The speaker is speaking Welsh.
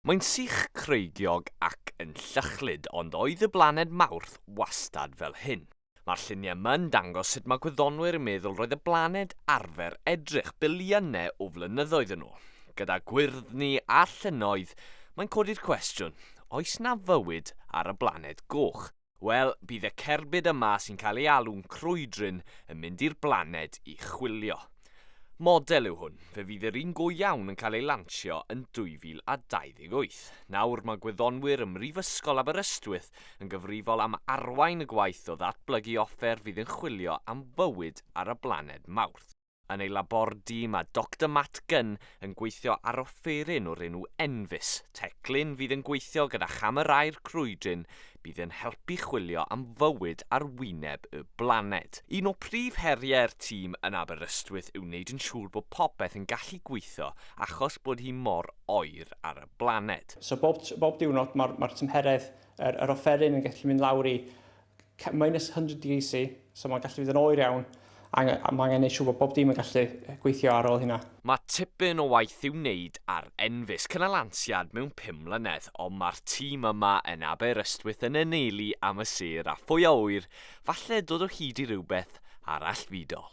Mae'n sych, creigiog ac yn llychlyd, ond oedd y blaned Mawrth wastad fel hyn? Mae'r lluniau yma'n dangos sut mae gwyddonwyr yn meddwl roedd y blaned arfer edrych biliynau o flynyddoedd yn ôl. Gyda gwyrddni a llynnoedd, mae'n codi'r cwestiwn, oes 'na fywyd ar y blaned goch? Wel, bydd y cerbyd yma sy'n cael ei alw'n crwydryn yn mynd i'r blaned i chwilio. Model yw hwn, fe fydd yr un go iawn yn cael ei lansio yn 2028. Nawr mae gwyddonwyr ym Mhrifysgol Aberystwyth yn gyfrifol am arwain y gwaith o ddatblygu offer fydd yn chwilio am fywyd ar y blaned Mawrth. Yn ei labordy, mae Doctor Matt Gunn yn gweithio ar offeryn o'r enw Enfys, teclyn fydd yn gweithio gyda chamerâu'r crwydryn bydd yn helpu chwilio am fywyd ar wyneb y blaned. Un o prif heriau'r tîm yn Aberystwyth yw wneud yn siŵr bod popeth yn gallu gweithio achos bod hi mor oer ar y blaned. So bob, bob diwrnod mae'r mae tymheredd, yr, yr offeryn yn gallu mynd lawr i minus 100 degrees C, so mae'n gallu fynd yn oer iawn, a mae angen neud siŵr bod bob dim yn gallu gweithio ar ôl hynna. Mae tipyn o waith i'w wneud ar Enfys cynalansiad mewn 5 mlynedd, ond mae'r tîm yma yn Aberystwyth yn anelu am y sêr a phwy a ŵyr, falle dod o hyd i rywbeth arallfydol.